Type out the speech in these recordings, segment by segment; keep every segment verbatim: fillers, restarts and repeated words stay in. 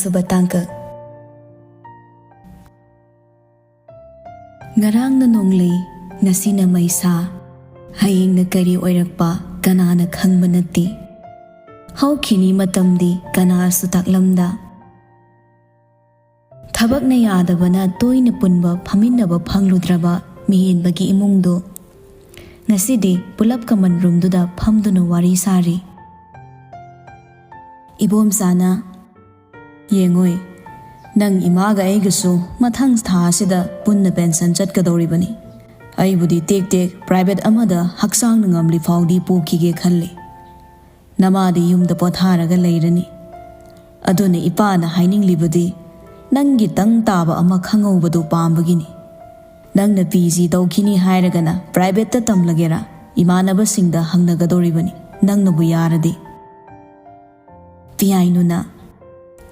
ꯁꯨꯕ ꯇꯥꯡꯀꯛ꯫ ꯉꯔꯥꯡꯅ ꯅꯣꯡꯂꯩ, ꯉꯁꯤꯅ ꯃꯩꯁꯥ, ꯍꯌꯦꯡꯅ ꯀꯔꯤ ꯑꯣꯏꯔꯛꯄ ꯀꯅꯥꯅ ꯈꯪꯕ ꯅꯠꯇꯦ꯫ ꯍꯧꯈꯤꯅꯤ ꯃꯇꯝꯗꯤ ꯀꯅꯥꯁꯨ ꯇꯥꯛꯂꯝꯗ꯫ ꯊꯕꯛꯅ ꯌꯥꯗꯕꯅ ꯇꯣꯏꯅ ꯄꯨꯟꯕ ꯐꯝꯃꯤꯟꯅꯕ ꯐꯪꯂꯨꯗ꯭ꯔꯕ ꯃꯤꯍꯦꯟꯕꯒꯤ ꯏꯃꯨꯡꯗꯨ ꯉꯁꯤꯗꯤ ꯄꯨꯂꯞ ꯀꯃꯟ ꯔꯨꯝꯗꯨꯗ ꯐꯝꯗꯨꯅ ꯋꯥꯔꯤ ꯁꯥꯔꯤ꯫ ꯏꯕꯣꯝꯆꯥꯅ, "ꯌꯦꯡꯉꯣꯏ, ꯅꯪ ꯏꯃꯥꯒ ꯑꯩꯒꯁꯨ ꯃꯊꯪ ꯊꯥ ꯑꯁꯤꯗ ꯄꯨꯟꯅ ꯄꯦꯟꯁꯟ ꯆꯠꯀꯗꯧꯔꯤꯕꯅꯤ꯫ ꯑꯩꯕꯨꯗꯤ ꯇꯦꯛ ꯇꯦꯛ ꯄ꯭ꯔꯥꯏꯚꯦꯠ ꯑꯃꯗ ꯍꯛꯆꯥꯡꯅ ꯉꯝꯂꯤ ꯐꯥꯎꯗꯤ ꯄꯨꯈꯤꯒꯦ ꯈꯜꯂꯤ꯫ ꯅꯃꯥꯗꯤ ꯌꯨꯝꯗ ꯄꯣꯊꯥꯔꯒ ꯂꯩꯔꯅꯤ꯫ ꯑꯗꯨꯅ ꯏꯄꯥꯅ ꯍꯥꯏꯅꯤꯡꯂꯤꯕꯗꯤ ꯅꯪꯒꯤ ꯇꯪ ꯇꯥꯕ ꯑꯃ ꯈꯪꯍꯧꯕꯗꯨ ꯄꯥꯝꯕꯒꯤꯅꯤ꯫ ꯅꯪꯅ ꯄꯤ ꯖꯤ ꯇꯧꯈꯤꯅꯤ ꯍꯥꯏꯔꯒꯅ ꯄ꯭ꯔꯥꯏꯚꯦꯠꯇ ꯇꯝꯂꯒꯦꯔꯥ? ꯏꯃꯥꯟꯅꯕꯁꯤꯡꯗ ꯍꯪꯅꯒꯗꯧꯔꯤꯕꯅꯤ, ꯅꯪꯅꯕꯨ ꯌꯥꯔꯗꯤ꯫" ꯄꯤꯌꯥꯏꯅꯨꯅ,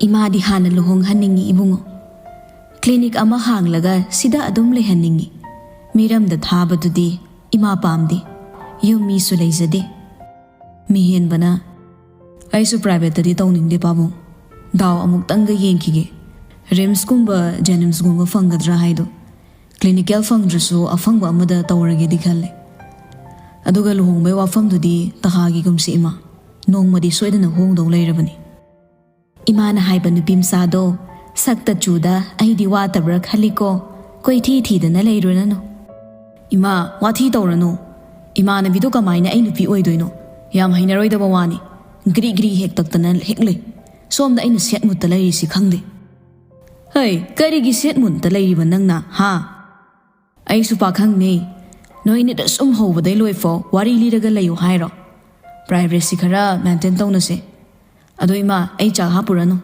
"ꯏꯃꯥꯗꯤ ꯍꯥꯟꯅ ꯂꯨꯍꯣꯡꯍꯟꯅꯤꯡꯉꯤ ꯏꯕꯨꯡꯉꯣ꯫ ꯀ꯭ꯂꯤꯅꯤꯛ ꯑꯃ ꯍꯥꯡꯂꯒ ꯁꯤꯗ ꯑꯗꯨꯝ ꯂꯩꯍꯟꯅꯤꯡꯉꯤ꯫ ꯃꯤꯔꯝꯗ ꯊꯥꯕꯗꯨꯗꯤ ꯏꯃꯥ ꯄꯥꯝꯗꯦ꯫ ꯌꯨꯝ ꯃꯤꯁꯨ ꯂꯩꯖꯗꯦ꯫" ꯃꯤꯍꯦꯟꯕꯅ, "ꯑꯩꯁꯨ ꯄ꯭ꯔꯥꯏꯚꯦꯠꯇꯗꯤ ꯇꯧꯅꯤꯡꯗꯦ ꯄꯥꯕꯨꯡ꯫ ꯗꯥꯎ ꯑꯃꯨꯛꯇꯪꯒ ꯌꯦꯡꯈꯤꯒꯦ꯫ ꯔꯤꯝꯁꯀꯨꯝꯕ ꯖꯦꯅꯤꯝꯁꯀꯨꯝꯕ ꯐꯪꯒꯗ꯭ꯔꯥ ꯍꯥꯏꯗꯣ꯫ ꯀ꯭ꯂꯤꯅꯤꯀꯦꯜ ꯐꯪꯗ꯭ꯔꯁꯨ ꯑꯐꯪꯕ ꯑꯃꯗ ꯇꯧꯔꯒꯦꯗꯤ ꯈꯜꯂꯦ꯫ ꯑꯗꯨꯒ ꯂꯨꯍꯣꯡꯕꯩ ꯋꯥꯐꯝꯗꯨꯗꯤ ꯇꯍꯥꯒꯤꯒꯨꯝꯁꯤ ꯏꯃꯥ꯫ ꯅꯣꯡꯃꯗꯤ ꯁꯣꯏꯗꯅ ꯍꯣꯡꯗꯧ ꯂꯩꯔꯕꯅꯤ꯫" ꯏꯃꯥꯅ ꯍꯥꯏꯕ ꯅꯨꯄꯤ ꯃꯆꯥꯗꯣ ꯁꯛꯇ ꯆꯨꯗ ꯑꯩꯗꯤ ꯋꯥꯠꯇꯕ꯭ꯔꯥ ꯈꯜꯂꯤꯀꯣ꯫ ꯀꯣꯏꯊꯤ ꯊꯤꯗꯅ ꯂꯩꯔꯨꯔꯅꯨ꯫ "ꯏꯃꯥ, ꯋꯥꯊꯤ ꯇꯧꯔꯅꯨ꯫ ꯏꯃꯥꯟꯅꯕꯤꯗꯣ ꯀꯃꯥꯏꯅ ꯑꯩ ꯅꯨꯄꯤ ꯑꯣꯏꯗꯣꯏꯅꯣ? ꯌꯥꯝ ꯍꯩꯅꯔꯣꯏꯗꯕ ꯋꯥꯅꯤ꯫ ꯒ꯭ꯔꯤ ꯒ꯭ꯔꯤ ꯍꯦꯛ ꯇꯛꯇꯅ ꯍꯦꯛ ꯂꯩ꯫ ꯁꯣꯝꯗ ꯑꯩꯅ ꯁꯦꯠ ꯃꯨꯠꯇ ꯂꯩꯔꯤꯁꯤ ꯈꯪꯗꯦ꯫" "ꯍꯩ, ꯀꯔꯤꯒꯤ ꯁꯦꯠ ꯃꯨꯠꯇ ꯂꯩꯔꯤꯕ ꯅꯪꯅ, ꯍꯥ?" "ꯑꯩꯁꯨ ꯄꯥꯈꯪꯅꯦ꯫ ꯅꯣꯏꯅꯤꯗ ꯁꯨꯝ ꯍꯧꯕꯗꯩ ꯂꯣꯏꯐꯥꯎ ꯋꯥꯔꯤ ꯂꯤꯔꯒ ꯂꯩꯌꯨ ꯍꯥꯏꯔꯣ? ꯄ꯭ꯔꯥꯏꯚꯦꯁꯤ ꯈꯔ ꯃꯦꯟꯇꯦꯟ ꯇꯧꯅꯁꯦ꯫ ꯑꯗꯣ ꯏꯃꯥ, ꯑꯩ ꯆꯥꯛ ꯍꯥꯞꯄꯨꯔꯅꯨ꯫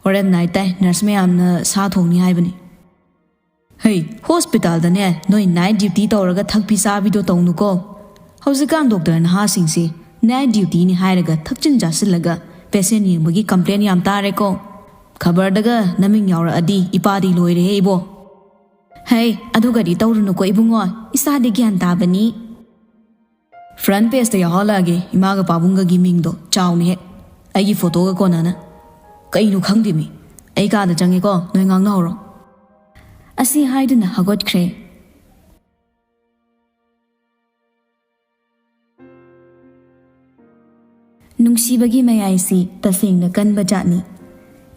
ꯍꯣꯔꯦꯟ ꯅꯥꯏꯠ ꯇꯥꯏ, ꯅꯔꯁ ꯃꯌꯥꯝꯅ ꯁꯥ ꯊꯣꯡꯅꯤ ꯍꯥꯏꯕꯅꯤ꯫" "ꯍꯩ, ꯍꯣꯁꯄꯤꯇꯥꯜꯗꯅꯦ ꯅꯣꯏ ꯅꯥꯏꯠ ꯗ꯭ꯌꯨꯇꯤ ꯇꯧꯔꯒ ꯊꯛꯄꯤ ꯆꯥꯕꯤꯗꯣ ꯇꯧꯅꯨꯀꯣ꯫ ꯍꯧꯖꯤꯛꯀꯥꯟ ꯗꯣꯛꯇꯔ ꯅꯍꯥꯁꯤꯡꯁꯤ ꯅꯥꯏꯠ ꯗ꯭ꯌꯨꯇꯤꯅꯤ ꯍꯥꯏꯔꯒ ꯊꯛꯆꯤꯟ ꯆꯥꯁꯤꯜꯂꯒ ꯄꯦꯁꯦꯟ ꯌꯦꯡꯕꯒꯤ ꯀꯝꯄ꯭ꯂꯦꯟ ꯌꯥꯝ ꯇꯥꯔꯦꯀꯣ꯫ ꯈꯕꯔꯗꯒ ꯅꯃꯤꯡ ꯌꯥꯎꯔꯛꯑꯗꯤ ꯏꯄꯥꯗꯤ ꯂꯣꯏꯔꯦꯍꯦ ꯏꯕꯣ꯫" "ꯍꯩ, ꯑꯗꯨꯒꯗꯤ ꯇꯧꯔꯨꯅꯨꯀꯣ ꯏꯕꯨꯡꯉꯣ, ꯏꯁꯥꯗꯤ ꯒ꯭ꯌꯥꯟ ꯇꯥꯕꯅꯤ꯫" "ꯐ꯭ꯔꯟ ꯄꯦꯖꯇ ꯌꯥꯎꯍꯜꯂꯛꯑꯒꯦ ꯏꯃꯥꯒ ꯄꯥꯕꯨꯡꯒꯒꯤ ꯃꯤꯡꯗꯣ ꯆꯥꯎꯅ ꯍꯦꯛ, ꯑꯩꯒꯤ ꯐꯣꯇꯣꯒ ꯀꯣꯟꯅꯅ꯫ ꯀꯩꯅꯣ ꯈꯪꯗꯦꯃꯤ, "ꯑꯩ ꯀꯥꯗ ꯆꯪꯉꯦꯀꯣ, ꯅꯣꯏ ꯉꯥꯡꯅꯍꯧꯔꯣ"꯫ ꯑꯁꯤ ꯍꯥꯏꯗꯨꯅ ꯍꯧꯒꯠꯈ꯭ꯔꯦ꯫ ꯅꯨꯡꯁꯤꯕꯒꯤ ꯃꯌꯥꯏꯁꯤ ꯇꯁꯦꯡꯅ ꯀꯟꯕ ꯖꯥꯠꯅꯤ꯫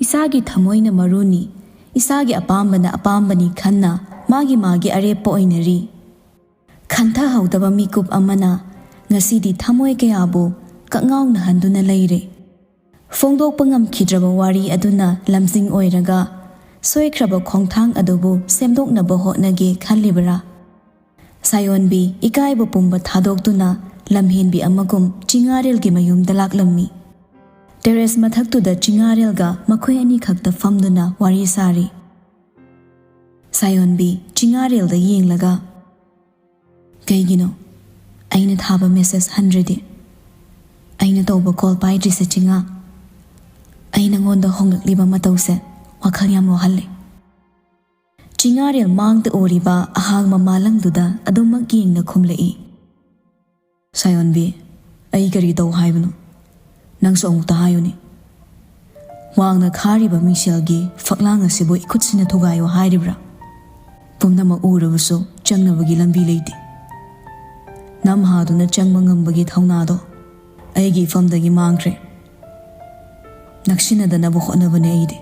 ꯏꯁꯥꯒꯤ ꯊꯃꯣꯏꯅ ꯃꯔꯨꯅꯤ, ꯏꯁꯥꯒꯤ ꯑꯄꯥꯝꯕꯅ ꯑꯄꯥꯝꯕꯅꯤ ꯈꯟꯅ ꯃꯥꯒꯤ ꯃꯥꯒꯤ ꯑꯔꯦꯞꯄ ꯑꯣꯏꯅꯔꯤ꯫ ꯈꯟꯊꯍꯧꯗꯕ ꯃꯤꯀꯨꯞ ꯑꯃꯅ ꯉꯁꯤꯗꯤ ꯊꯃꯣꯏ ꯀꯌꯥꯕꯨ ꯀꯛꯉꯥꯎꯅꯍꯟꯗꯨꯅ ꯂꯩꯔꯦ꯫ ꯐꯣꯡꯗꯣꯛꯄ ꯉꯝꯈꯤꯗ꯭ꯔꯕ ꯋꯥꯔꯤ ꯑꯗꯨꯅ ꯂꯝꯖꯤꯡ ꯑꯣꯏꯔꯒ ꯁꯣꯏꯈ꯭ꯔꯕ ꯈꯣꯡꯊꯥꯡ ꯑꯗꯨꯕꯨ ꯁꯦꯝꯗꯣꯛꯅꯕ ꯍꯣꯠꯅꯒꯦ ꯈꯜꯂꯤꯕꯔꯥ? ꯁꯥꯌꯣꯟꯕꯤ ꯏꯀꯥꯏꯕ ꯄꯨꯝꯕ ꯊꯥꯗꯣꯛꯇꯨꯅ ꯂꯝꯍꯦꯟꯕꯤ ꯑꯃꯒꯨꯝ ꯆꯤꯉꯥꯔꯦꯜꯒꯤ ꯃꯌꯨꯝꯗ ꯂꯥꯛꯂꯝꯃꯤ꯫ ꯇꯦꯔꯦꯁ ꯃꯊꯛꯇꯨꯗ ꯆꯤꯉꯥꯔꯦꯜꯒ ꯃꯈꯣꯏ ꯑꯅꯤꯈꯛꯇ ꯐꯝꯗꯨꯅ ꯋꯥꯔꯤ ꯁꯥꯔꯤ꯫ ꯁꯥꯌꯣꯟꯕꯤ ꯆꯤꯉꯥꯔꯦꯜꯗ ꯌꯦꯡꯂꯒ, "ꯀꯩꯒꯤꯅꯣ ꯑꯩꯅ ꯊꯥꯕ ꯃꯦꯁꯦꯖ ꯍꯟꯗ꯭ꯔꯤꯗꯤ? ꯑꯩꯅ ꯇꯧꯕ ꯀꯣꯜ ꯄꯥꯏꯗ꯭ꯔꯤꯁꯦ, ꯆꯤꯉꯥ? ꯑꯩ ꯅꯉꯣꯟꯗ ꯍꯣꯡꯂꯛꯂꯤꯕ ꯃꯇꯧꯁꯦ ꯋꯥꯈꯜ ꯌꯥꯝ ꯋꯥꯍꯜꯂꯦ"꯫ ꯆꯤꯉꯥꯔꯦꯜ ꯃꯥꯡꯗ ꯎꯔꯤꯕ ꯑꯍꯥꯡꯕ ꯃꯥꯂꯪꯗꯨꯗ ꯑꯗꯨꯃꯛ ꯌꯦꯡꯅ ꯈꯨꯝꯂꯛꯏ꯫ "ꯁꯥꯌꯣꯟꯕꯤ, ꯑꯩ ꯀꯔꯤ ꯇꯧ ꯍꯥꯏꯕꯅꯣ? ꯅꯪꯁꯨ ꯑꯃꯨꯛꯇ ꯍꯥꯏꯌꯨꯅꯦ꯫ ꯋꯥꯡꯅ ꯈꯥꯔꯤꯕ ꯃꯤꯡꯁꯦꯜꯒꯤ ꯐꯛꯂꯥꯡ ꯑꯁꯤꯕꯨ ꯏꯈꯨꯠꯁꯤꯅ ꯊꯨꯒꯥꯏꯌꯨ ꯍꯥꯏꯔꯤꯕ꯭ꯔꯥ? ꯄꯨꯝꯅꯃꯛ ꯎꯔꯕꯁꯨ ꯆꯪꯅꯕꯒꯤ ꯂꯝꯕꯤ ꯂꯩꯇꯦ꯫ ꯅꯝꯍꯥꯗꯨꯅ ꯆꯪꯕ ꯉꯝꯕꯒꯤ ꯊꯧꯅꯥꯗꯣ ꯑꯩꯒꯤ ꯏꯐꯝꯗꯒꯤ ꯃꯥꯡꯈ꯭ꯔꯦ꯫ ꯅꯛꯁꯤꯟꯅꯗꯅꯕ ꯍꯣꯠꯅꯕꯅꯦ ꯑꯩꯗꯤ꯫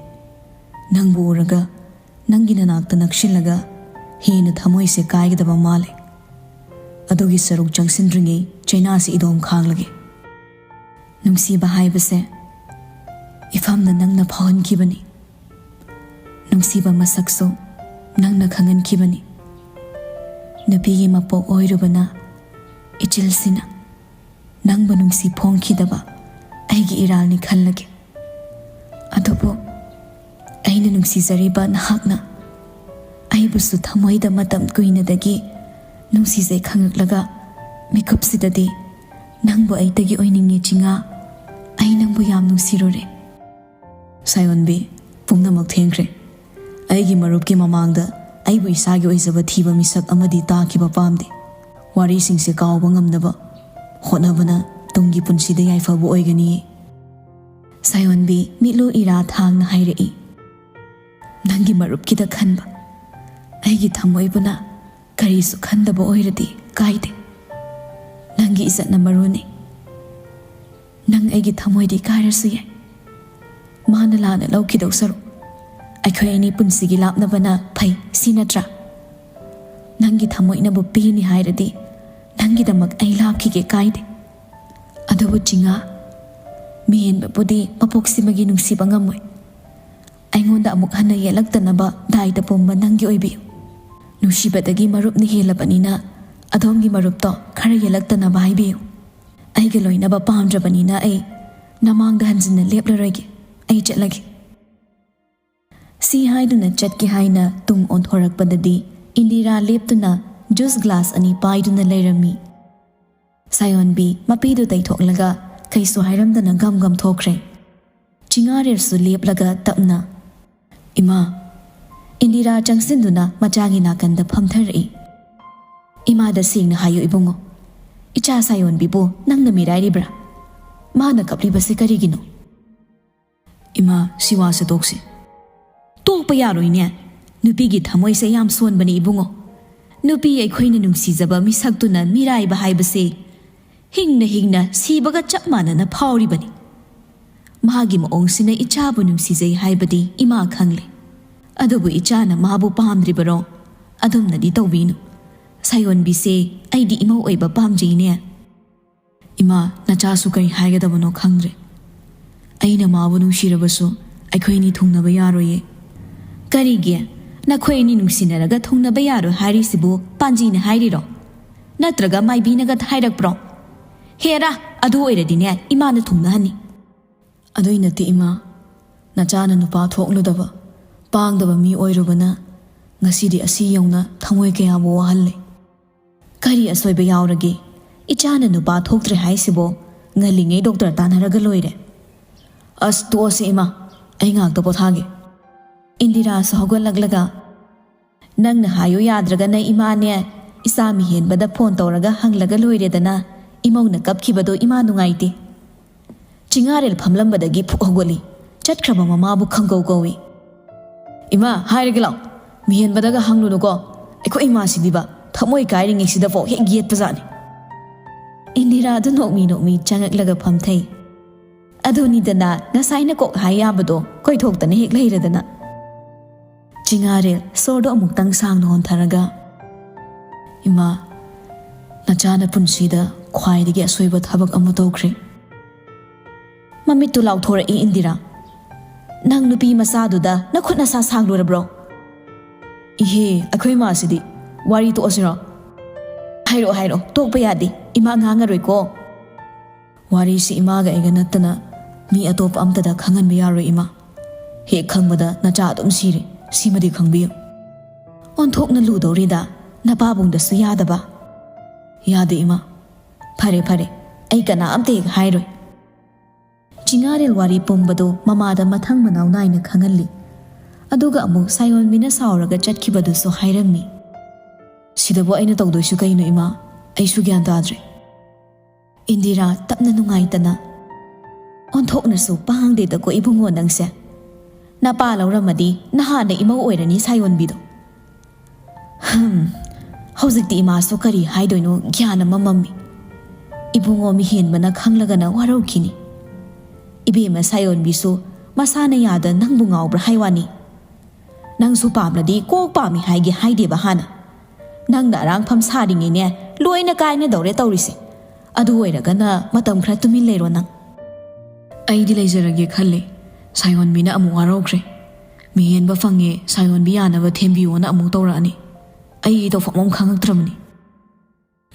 ꯅꯪꯕꯨ ꯎꯔꯒ ꯅꯪꯒꯤ ꯅꯅꯥꯛꯇ ꯅꯛꯁꯤꯜꯂꯒ ꯍꯦꯟꯅ ꯊꯃꯣꯏꯁꯦ ꯀꯥꯏꯒꯗꯕ ꯃꯥꯜꯂꯦ꯫ ꯑꯗꯨꯒꯤ ꯁꯔꯨꯛ ꯆꯪꯁꯤꯟꯗ꯭ꯔꯤꯉꯩ ꯆꯩꯅꯥꯁꯤ ꯏꯗꯣꯝ ꯈꯥꯡꯂꯒꯦ"꯫ ꯅꯨꯡꯁꯤꯕ ꯍꯥꯏꯕꯁꯦ ꯏꯐꯝꯗ ꯅꯪꯅ ꯐꯥꯎꯍꯟꯈꯤꯕꯅꯤ꯫ ꯅꯨꯡꯁꯤꯕ ꯃꯁꯛꯁꯨ ꯅꯪꯅ ꯈꯪꯍꯟꯈꯤꯕꯅꯤ꯫ ꯅꯨꯄꯤꯒꯤ ꯃꯄꯣꯛ ꯑꯣꯏꯔꯨꯕꯅ ꯏꯆꯤꯜꯁꯤꯅ ꯅꯪꯕꯨ ꯅꯨꯡꯁꯤ ꯐꯣꯡꯈꯤꯗꯕ ꯑꯩꯒꯤ ꯏꯔꯥꯜꯅꯤ ꯈꯜꯂꯒꯦ꯫ ꯑꯗꯨꯕꯨ ꯑꯩꯅ ꯅꯨꯡꯁꯤꯖꯔꯤꯕ ꯅꯍꯥꯛꯅ ꯑꯩꯕꯨꯁꯨ ꯊꯃꯣꯏꯗ ꯃꯇꯝ ꯀꯨꯏꯅꯗꯒꯤ ꯅꯨꯡꯁꯤꯖꯩ ꯈꯪꯂꯛꯂꯒ ꯃꯤꯀꯨꯞꯁꯤꯗꯗꯤ ꯅꯪꯕꯨ ꯑꯩꯇꯒꯤ ꯑꯣꯏꯅꯤꯡꯉꯦ, ꯆꯤꯉꯥ꯫ ꯑꯩ ꯅꯪꯕꯨ ꯌꯥꯝ ꯅꯨꯡꯁꯤꯔꯨꯔꯦ꯫ ꯁꯥꯌꯣꯟꯕꯤ, ꯄꯨꯝꯅꯃꯛ ꯊꯦꯡꯈ꯭ꯔꯦ꯫ ꯑꯩꯒꯤ ꯃꯔꯨꯞꯀꯤ ꯃꯃꯥꯡꯗ ꯑꯩꯕꯨ ꯏꯁꯥꯒꯤ ꯑꯣꯏꯖꯕ ꯊꯤꯕ ꯃꯤꯁꯛ ꯑꯃꯗꯤ ꯇꯥꯈꯤꯕ ꯄꯥꯝꯗꯦ꯫ ꯋꯥꯔꯤꯁꯤꯡꯁꯦ ꯀꯥꯎꯕ ꯉꯝꯅꯕ ꯍꯣꯠꯅꯕꯅ ꯇꯨꯡꯒꯤ ꯄꯨꯟꯁꯤꯗ ꯌꯥꯏꯐꯕ ꯑꯣꯏꯒꯅꯤꯌꯦ꯫ ꯁꯥꯌꯣꯟꯕꯤ ꯃꯤꯠꯂꯨ ꯏꯔꯥ ꯊꯥꯡꯅ ꯍꯥꯏꯔꯛꯏ꯫ ꯅꯪꯒꯤ ꯃꯔꯨꯞꯀꯤꯗ ꯈꯟꯕ, ꯑꯩꯒꯤ ꯊꯃꯣꯏꯕꯨꯅ ꯀꯔꯤꯁꯨ ꯈꯟꯗꯕ ꯑꯣꯏꯔꯗꯤ ꯀꯥꯏꯗꯦ꯫ ꯅꯪꯒꯤ ꯏꯖꯠꯅ ꯃꯔꯨꯅꯤ꯫ ꯅꯪ ꯑꯩꯒꯤ ꯊꯃꯣꯏꯗꯤ ꯀꯥꯏꯔꯁꯨ ꯌꯥꯏ꯫ ꯃꯥꯅ ꯂꯥꯟꯅ ꯂꯧꯈꯤꯗꯧ ꯁꯔꯨꯛ, ꯑꯩꯈꯣꯏ ꯑꯅꯤ ꯄꯨꯟꯁꯤꯒꯤ ꯂꯥꯞꯅꯕꯅ ꯐꯩ, ꯁꯤ ꯅꯠꯇ꯭ꯔꯥ? ꯅꯪꯒꯤ ꯊꯃꯣꯏꯅꯕꯨ ꯄꯦꯟꯅꯤ ꯍꯥꯏꯔꯗꯤ, ꯅꯪꯒꯤꯗꯃꯛ ꯑꯩ ꯂꯥꯞꯈꯤꯒꯦ ꯀꯥꯏꯗꯦ꯫ ꯑꯗꯨꯕꯨ ꯆꯤꯉꯥ, ꯃꯤꯍꯦꯟꯕꯕꯨꯗꯤ ꯃꯄꯣꯛꯁꯤꯃꯒꯤ ꯅꯨꯡꯁꯤꯕ ꯉꯝꯃꯣꯏ꯫ ꯑꯩꯉꯣꯟꯗ ꯑꯃꯨꯛ ꯍꯟꯅ ꯌꯦꯠꯂꯛꯇꯅꯕ ꯗꯥꯏꯗ ꯄꯨꯝꯕ ꯅꯪꯒꯤ ꯑꯣꯏꯕꯤꯌꯨ꯫ ꯅꯨꯡꯁꯤꯕꯗꯒꯤ ꯃꯔꯨꯞꯅ ꯍꯦꯜꯂꯕꯅꯤꯅ, ꯑꯗꯣꯝꯒꯤ ꯃꯔꯨꯞꯇꯣ ꯈꯔ ꯌꯦꯠꯂꯛꯇꯅꯕ ꯍꯥꯏꯕꯤꯌꯨ꯫ ꯑꯩꯒ ꯂꯣꯏꯅꯕ ꯄꯥꯝꯗ꯭ꯔꯕꯅꯤꯅ ꯑꯩ ꯅꯃꯥꯡꯗ ꯍꯟꯖꯤꯟꯅ ꯂꯦꯞꯂꯔꯣꯏꯒꯦ꯫ ꯑꯩ ꯆꯠꯂꯒꯦ꯫ ꯁꯤ ꯍꯥꯏꯗꯨꯅ ꯆꯠꯀꯦ ꯍꯥꯏꯅ ꯇꯨꯡ ꯑꯣꯟꯊꯣꯔꯛꯄꯗꯗꯤ, ꯏꯟꯗꯤꯔꯥ ꯂꯦꯞꯇꯨꯅ ꯖꯨꯁ ꯒ꯭ꯂꯥꯁ ꯑꯅꯤ ꯄꯥꯏꯗꯨꯅ ꯂꯩꯔꯝꯃꯤ꯫ ꯁꯥꯌꯣꯟꯕꯤ ꯃꯄꯤꯗꯨ ꯇꯩꯊꯣꯛꯂꯒ ꯀꯩꯁꯨ ꯍꯥꯏꯔꯝꯗꯅ ꯒꯝ ꯒꯝ ꯊꯣꯛꯈ꯭ꯔꯦ꯫ ꯆꯤꯉꯥꯔꯦꯜꯁꯨ ꯂꯦꯞꯂꯒ ꯇꯞꯅ, "ꯏꯃꯥ!" ꯏꯟꯗꯤꯔꯥ ꯆꯪꯁꯤꯟꯗꯨꯅ ꯃꯆꯥꯒꯤ ꯅꯥꯀꯟꯗ ꯐꯝꯊꯔꯛꯏ꯫ "ꯏꯃꯥꯗ ꯁꯦꯡꯅ ꯍꯥꯏꯌꯨ ꯏꯕꯨꯡꯉꯣ, ꯏꯆꯥ ꯁꯥꯌꯣꯟꯕꯤꯕꯨ ꯅꯪꯅ ꯃꯤꯔꯥꯏꯔꯤꯕ꯭ꯔꯥ? ꯃꯥꯅ ꯀꯞꯂꯤꯕꯁꯦ ꯀꯔꯤꯒꯤꯅꯣ?" "ꯏꯃꯥ, ꯁꯤ ꯋꯥꯁꯦ ꯇꯣꯛꯁꯤ꯫" "ꯇꯣꯛꯄ ꯌꯥꯔꯣꯏꯅꯦ꯫ ꯅꯨꯄꯤꯒꯤ ꯊꯃꯣꯏꯁꯦ ꯌꯥꯝ ꯁꯣꯟꯕꯅꯤ ꯏꯕꯨꯡꯉꯣ꯫ ꯅꯨꯄꯤ ꯑꯩꯈꯣꯏꯅ ꯅꯨꯡꯁꯤꯖꯕ ꯃꯤꯁꯛꯇꯨꯅ ꯃꯤꯔꯥꯏꯕ ꯍꯥꯏꯕꯁꯦ ꯍꯤꯡꯅ ꯍꯤꯡꯅ ꯁꯤꯕꯒ ꯆꯞ ꯃꯥꯟꯅꯅ ꯐꯥꯎꯔꯤꯕꯅꯤ꯫ ꯃꯥꯒꯤ ꯃꯑꯣꯡꯁꯤꯅ ꯏꯆꯥꯕꯨ ꯅꯨꯡꯁꯤꯖꯩ ꯍꯥꯏꯕꯗꯤ ꯏꯃꯥ ꯈꯪꯂꯦ꯫ ꯑꯗꯨꯕꯨ ꯏꯆꯥꯅ ꯃꯥꯕꯨ ꯄꯥꯝꯗ꯭ꯔꯤꯕꯔꯣ? ꯑꯗꯨꯝꯅꯗꯤ ꯇꯧꯕꯤꯅꯨ꯫ ꯁꯥꯌꯣꯟꯕꯤꯁꯦ ꯑꯩꯗꯤ ꯏꯃꯧ ꯑꯣꯏꯕ ꯄꯥꯝꯖꯩꯅꯦ꯫" "ꯏꯃꯥ, ꯅꯆꯥꯁꯨ ꯀꯔꯤ ꯍꯥꯏꯒꯗꯕꯅꯣ ꯈꯪꯗ꯭ꯔꯦ꯫ ꯑꯩꯅ ꯃꯥꯕꯨ ꯅꯨꯡꯁꯤꯔꯕꯁꯨ ꯑꯩꯈꯣꯏ ꯑꯅꯤ ꯊꯨꯡꯅꯕ ꯌꯥꯔꯣꯏꯌꯦ꯫" "ꯀꯔꯤꯒꯤ? ꯅꯈꯣꯏ ꯑꯅꯤ ꯅꯨꯡꯁꯤꯅꯔꯒ ꯊꯨꯡꯅꯕ ꯌꯥꯔꯣꯏ ꯍꯥꯏꯔꯤꯁꯤꯕꯨ ꯄꯥꯟꯖꯤꯅ ꯍꯥꯏꯔꯤꯔꯣ? ꯅꯠꯇ꯭ꯔꯒ ꯃꯥꯏꯕꯤꯅꯒ ꯍꯥꯏꯔꯛꯄ꯭ꯔꯣ? ꯍꯦꯔꯥ, ꯑꯗꯨ ꯑꯣꯏꯔꯗꯤꯅꯦ, ꯏꯃꯥꯅ ꯊꯨꯡꯅꯍꯟꯅꯤ꯫" "ꯑꯗꯨꯏ ꯅꯠꯇꯦ ꯏꯃꯥ, ꯅꯆꯥꯅ ꯅꯨꯄꯥ ꯊꯣꯛꯂꯨꯗꯕ, ꯄꯥꯡꯗꯕ ꯃꯤ ꯑꯣꯏꯔꯨꯕꯅ ꯉꯁꯤꯗꯤ ꯑꯁꯤ ꯌꯧꯅ ꯊꯃꯣꯏ ꯀꯌꯥꯕꯨ ꯋꯥꯍꯜꯂꯦ꯫" "ꯀꯔꯤ ꯑꯁꯣꯏꯕ ꯌꯥꯎꯔꯒꯦ? ꯏꯆꯥꯅ ꯅꯨꯄꯥ ꯊꯣꯛꯇ꯭ꯔꯦ ꯍꯥꯏꯁꯤꯕꯣ ꯉꯜꯂꯤꯉꯩ ꯗꯣꯛꯇꯔ ꯇꯥꯟꯅꯔꯒ ꯂꯣꯏꯔꯦ꯫" "ꯑꯁ, ꯇꯣꯛꯑꯁꯦ ꯏꯃꯥ, ꯑꯩ ꯉꯥꯛꯇ ꯄꯣꯊꯥꯒꯦ꯫" ꯏꯟꯗꯤꯔꯥꯁꯨ ꯍꯧꯒꯠꯂꯛꯂꯒ, "ꯅꯪꯅ ꯍꯥꯏꯌꯨ ꯌꯥꯗ꯭ꯔꯒꯅ ꯏꯃꯥꯅꯦ, ꯏꯆꯥ ꯃꯤꯍꯦꯟꯕꯗ ꯐꯣꯟ ꯇꯧꯔꯒ ꯍꯪꯂꯒ ꯂꯣꯏꯔꯦꯗꯅ, ꯏꯃꯧꯅ ꯀꯞꯈꯤꯕꯗꯣ ꯏꯃꯥ ꯅꯨꯡꯉꯥꯏꯇꯦ꯫" ꯆꯤꯉꯥꯔꯦꯜ ꯐꯝꯂꯝꯕꯗꯒꯤ ꯐꯨꯛ ꯍꯧꯒꯠꯂꯤ꯫ ꯆꯠꯈ꯭ꯔꯕ ꯃꯃꯥꯕꯨ ꯈꯪꯒꯧ ꯀꯧꯏ꯫ "ꯏꯃꯥ, ꯍꯥꯏꯔꯒꯦ ꯂꯥꯎ, ꯃꯤꯍꯦꯟꯕꯗꯒ ꯍꯪꯂꯨꯅꯨꯀꯣ꯫ ꯑꯩꯈꯣꯏ ꯏꯃꯥꯁꯤꯗꯤꯕ ꯊꯃꯣꯏ ꯀꯥꯏꯔꯤꯉꯩꯁꯤꯗꯐꯥꯎ ꯍꯦꯛ ꯌꯦꯠꯄꯖꯥꯠꯅꯤ꯫" ꯏꯟꯗꯤꯔꯥꯗꯨ ꯅꯣꯛꯃꯤ ꯅꯣꯛꯃꯤ ꯆꯪꯉꯛꯂꯒ ꯐꯝꯊꯩ꯫ "ꯑꯗꯨꯅꯤꯗꯅ ꯉꯁꯥꯏꯅ ꯀꯣꯛ ꯍꯥꯏ ꯌꯥꯕꯗꯣ ꯀꯣꯏꯊꯣꯛꯇꯅ ꯍꯦꯛ ꯂꯩꯔꯗꯅ꯫" ꯆꯤꯉꯥꯔꯦꯜ ꯁꯣꯔꯗꯣ ꯑꯃꯨꯛꯇꯪ ꯁꯥꯡꯅ ꯍꯣꯟꯊꯔꯒ, "ꯏꯃꯥ, ꯅꯆꯥꯅ ꯄꯨꯟꯁꯤꯗ ꯈ꯭ꯋꯥꯏꯗꯒꯤ ꯑꯁꯣꯏꯕ ꯊꯕꯛ ꯑꯃ ꯇꯧꯈ꯭ꯔꯦ꯫" ꯃꯃꯤꯠꯇꯨ ꯂꯥꯎꯊꯣꯔꯛꯏ ꯏꯟꯗꯤꯔꯥ꯫ "ꯅꯪ ꯅꯨꯄꯤ ꯃꯆꯥꯗꯨꯗ ꯅꯈꯨꯠ ꯅꯁꯥ ꯁꯥꯡꯂꯨꯔꯕ꯭ꯔꯣ?" "ꯏꯍꯦ, ꯑꯩꯈꯣꯏ ꯃꯥꯁꯤꯗꯤ꯫ ꯋꯥꯔꯤ ꯇꯣꯛꯑꯁꯤꯔꯣ?" "ꯍꯥꯏꯔꯛꯑꯣ, ꯍꯥꯏꯔꯛꯑꯣ, ꯇꯣꯛꯄ ꯌꯥꯗꯦ, ꯏꯃꯥ ꯉꯥꯡꯉꯔꯣꯏꯀꯣ꯫" "ꯋꯥꯔꯤꯁꯤ ꯏꯃꯥꯒ ꯑꯩꯒ ꯅꯠꯇꯅ ꯃꯤ ꯑꯇꯣꯞꯄ ꯑꯝꯇꯗ ꯈꯪꯍꯟꯕ ꯌꯥꯔꯣꯏ ꯏꯃꯥ꯫ ꯍꯦꯛ ꯈꯪꯕꯗ ꯅꯆꯥ ꯑꯗꯨꯝ ꯁꯤꯔꯦ, ꯁꯤꯃꯗꯤ ꯈꯪꯕꯤꯌꯨ꯫" "ꯑꯣꯟꯊꯣꯛꯅ ꯂꯨꯗꯧꯔꯤꯗ, ꯅꯄꯥꯕꯨꯡꯗꯁꯨ ꯌꯥꯗꯕ?" "ꯌꯥꯗꯦ ꯏꯃꯥ꯫" "ꯐꯔꯦ, ꯐꯔꯦ, ꯑꯩ ꯀꯅꯥ ꯑꯝꯇ ꯍꯦꯛ ꯍꯥꯏꯔꯣꯏ꯫" ꯆꯤꯉꯥꯔꯦꯜ ꯋꯥꯔꯤ ꯄꯨꯝꯕꯗꯨ ꯃꯃꯥꯗ ꯃꯊꯪ ꯃꯅꯥꯎ ꯅꯥꯏꯅ ꯈꯪꯍꯜꯂꯤ꯫ ꯑꯗꯨꯒ ꯑꯃꯨꯛ ꯁꯥꯌꯣꯟꯕꯤꯅ ꯁꯥꯎꯔꯒ ꯆꯠꯈꯤꯕꯗꯨꯁꯨ ꯍꯥꯏꯔꯝꯃꯤ꯫ "ꯁꯤꯗꯕꯨ ꯑꯩꯅ ꯇꯧꯗꯣꯏꯁꯨ ꯀꯩꯅꯣ ꯏꯃꯥ? ꯑꯩꯁꯨ ꯒ꯭ꯌꯥꯟ ꯇꯥꯗ꯭ꯔꯦ꯫" ꯏꯟꯗꯤꯔꯥ ꯇꯞꯅ ꯅꯨꯡꯉꯥꯏꯇꯅ, "ꯑꯣꯟꯊꯣꯛꯅꯁꯨ ꯄꯥꯡꯗꯦꯗꯀꯣ ꯏꯕꯨꯡꯉꯣ ꯅꯪꯁꯦ꯫ ꯅꯄꯥ ꯂꯧꯔꯝꯃꯗꯤ ꯅꯍꯥꯟꯅ ꯏꯃꯧ ꯑꯣꯏꯔꯅꯤ ꯁꯥꯌꯣꯟꯕꯤꯗꯣ꯫" ꯍꯝ, ꯍꯧꯖꯤꯛꯇꯤ ꯏꯃꯥꯁꯨ ꯀꯔꯤ ꯍꯥꯏꯗꯣꯏꯅꯣ ꯒ꯭ꯌꯥꯟ ꯑꯃ ꯃꯝꯃꯤ꯫ ꯏꯕꯨꯡꯉꯣ ꯃꯤꯍꯦꯟꯕꯅ ꯈꯪꯂꯒꯅ ꯋꯥꯔꯧꯈꯤꯅꯤ꯫ ꯏꯕꯦꯝꯃ ꯁꯥꯌꯣꯟꯕꯤꯁꯨ ꯃꯁꯥꯅ ꯌꯥꯗ ꯅꯪꯕꯨ ꯉꯥꯎꯕ꯭ꯔꯥ ꯍꯥꯏ ꯋꯥꯅꯤ꯫ ꯅꯪꯁꯨ ꯄꯥꯝꯂꯗꯤ ꯀꯣꯛ ꯄꯥꯝꯃꯤ ꯍꯥꯏꯒꯦ ꯍꯥꯏꯗꯦꯕ ꯍꯥꯟꯅ꯫ ꯅꯪꯅ ꯑꯔꯥꯡꯐꯝ ꯁꯥꯔꯤꯉꯩꯅꯦ, ꯂꯣꯏꯅ ꯀꯥꯏꯅꯗꯧꯔꯦ ꯇꯧꯔꯤꯁꯦ꯫ ꯑꯗꯨ ꯑꯣꯏꯔꯒꯅ ꯃꯇꯝ ꯈꯔ ꯇꯨꯃꯤꯟ ꯂꯩꯔꯣ ꯅꯪ꯫ ꯑꯩꯗꯤ ꯂꯩꯖꯔꯒꯦ ꯈꯜꯂꯦ꯫ ꯁꯥꯌꯣꯟꯕꯤꯅ ꯑꯃꯨꯛ ꯋꯥꯔꯧꯈ꯭ꯔꯦ꯫ ꯃꯤꯍꯦꯟꯕ ꯐꯪꯉꯦ, ꯁꯥꯌꯣꯟꯕꯤ ꯌꯥꯅꯕ ꯊꯦꯝꯕꯤꯌꯣꯅ ꯑꯃꯨꯛ ꯇꯧꯔꯛꯑꯅꯤ꯫ ꯑꯩ ꯇꯧꯐꯝ ꯑꯃ ꯈꯪꯉꯛꯇ꯭ꯔꯕꯅꯤ꯫